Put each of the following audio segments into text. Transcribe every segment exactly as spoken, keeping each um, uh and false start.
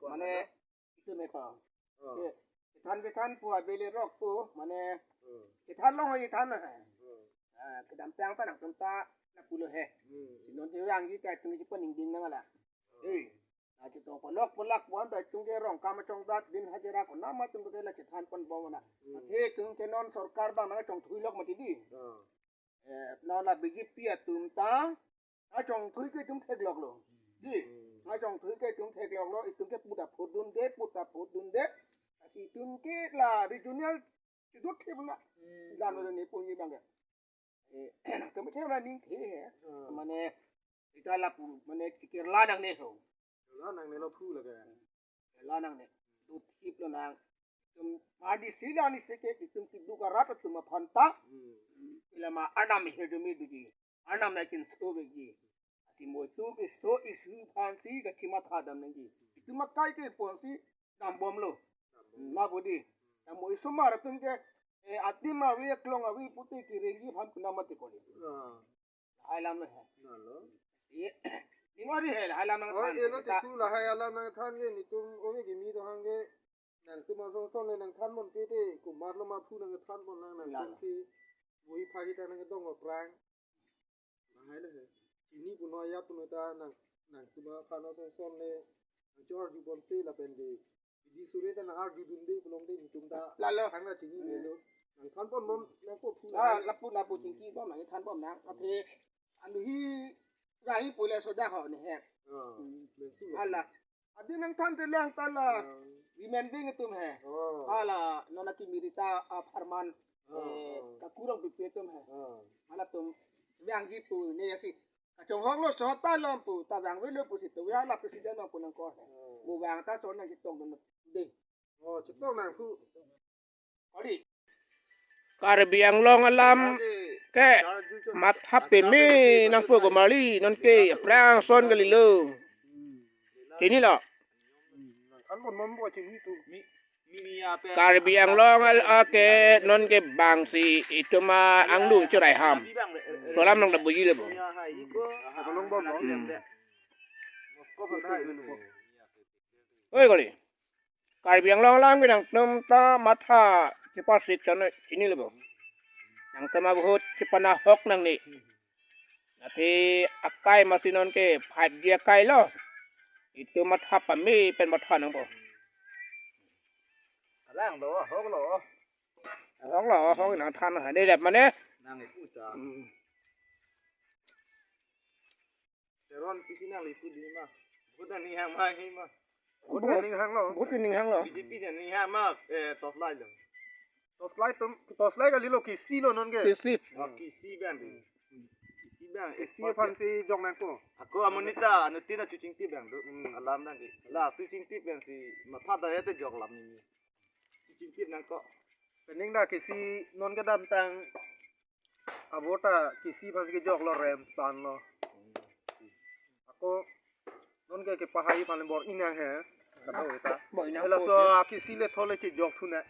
Mane, itum me ko. Oh. Ke, kethan kethan pu abele rok pu, mane, Hmm. Kethan long ho, kethan lo he. Hmm. Ah, kedamtang ta nangtum ta lapulo he. Hmm. Si non te vangji ta itum ke chepaningding nang ala. Hmm. Eh. Na chetong palok palak pu an ta itum ke rong kam achongdat din hajira ko nama itum ke la chethan ponbom na. Hmm. Athe itum ke non sorkar abang nangchongthui lok mati di. Hmm. Eh, non la B J P atum ta, achongthui ke itum theklok lo. Di, Hmm. Achongthui ke itum theklok lo, itum ke puta phodunde, puta phodunde. Lasi itum ke la regional chedot thep na. Hmm. Jan lo ne ponji abang ke. Eh, itum ke ma ning the he. Hmm. Mane, ita lapu, mane chikir la nangne ho. La nangne lo phu lake. La nangne. Dut hip lo nang. Itum madi sila ni seke itum keduk arat atum aphan ta. Hmm. Ila ma Arnam hirdumi duji. Arnam nangkinso veji. Lasi mo itum iso isu aphansi kachimatha dam nangji. Itum akai ke ponsi dambom lo. Dambom. Hmm, ma budi. Dambom. Mo isomar atum ke, eh, adim ave, aklong ave pute kerengji aphan kunam mati koni. Ah. Lahai alam lo he. Na lo. Ye. Ning ori he, lahai alam nang Oh, than ye lo kita. Tiku lahai alam nangthan ke, netum ove kimi do hang ke. Nangtum asonson le nangthan ponpe te, komat lo ma phu nangthan pon lang, nangtum Lalo. Si. Mohi phagi ta nangdong aphrang. Lahai lo he. Chini puno ya puno ta nang, nangtum aphan asonson le. Nangchor ju ponpe lapen de. Di suri ta nang-arju dunde pulote netum ta Lalo. Thang na chini Hmm. Lelo. Nangthan ponbom nangpo phu Ah, nang. Lapu lapu chingkibom nangthan bom nang. Athe aluhi rahi pule soda ho ne he. Ah, Hmm. Betul. Hala. Adi nangthan te lang ta la. Ah. Women wing atum he. Oh. Hala, non akimi rita, ah, Pharman, Ah, eh, ah. Kakurong pipi atum he. Ah. Halatum vangji pu ne ya si. Kachonghong lo so ta lom pu, ta vangvelo pusi tu ya la president abang pu nangkok he. Hmm. Mo vang ta so nangchetong dun de. Oh, chetong nang phu. Kali. Karbi Anglong alam ke matha peme nangpo ko mali non ke aphrang ason kalilo. Hmm. Chini lo. Hmm. Nangthan ponbom ko chini tu. Mi Karbi Anglong al ake non ke bangsi itum angdeng churai ham. Solam nang da buji le bo. Hmm. Oi kali. Karbi Anglong alam ke nangtum ta matha chepasik chana chini le bo. Nangtum abahut chepanahok nangne. Athe akai masi non ke five G akai lo. Itum matha pame pen matha nangpo. Alang lo, ahok lo. Ahok lo, ahok nangthan ha. Dei dap mane. Nang ipu ta. Hmm. Teron pisi nang lipu di ma. Bhut aning hang ma hi ma. Bhut aning hang lo. Bhut aning hang lo. B J P aning hang ma, eh, torchlight lo. Torchlight tum, torchlight kalilo kisi lo non ke. Kisi. Oh, kisi abang di. Kisi abang, kisi aphan si jok nangpo. Ako amonit ta, anu tin achu chingtip abang do. Hmm, alam abang di. La, chu chingtip abang si, matha da ya te jok lam ni. Chu chingtip nangkok. Pening da kisi non kedamtang. Abo ta kisi aphan si kejok lo rem tan lo. Ako non ke kepahai aphan le bor-i nang he. Kado eta. Bor-i nang Ela po so te. Kisi le thole chejok thu na.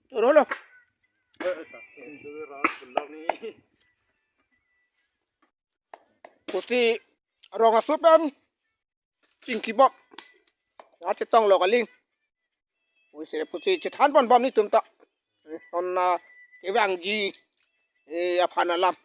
Toro lo. Eh, eh, ta. Pusi rong aso pen. Chingkibom. Ya chetong lo kaling. Pusi pusi chethan ponbom netum ta. Eh, non na kevangji. Eh, aphan alam.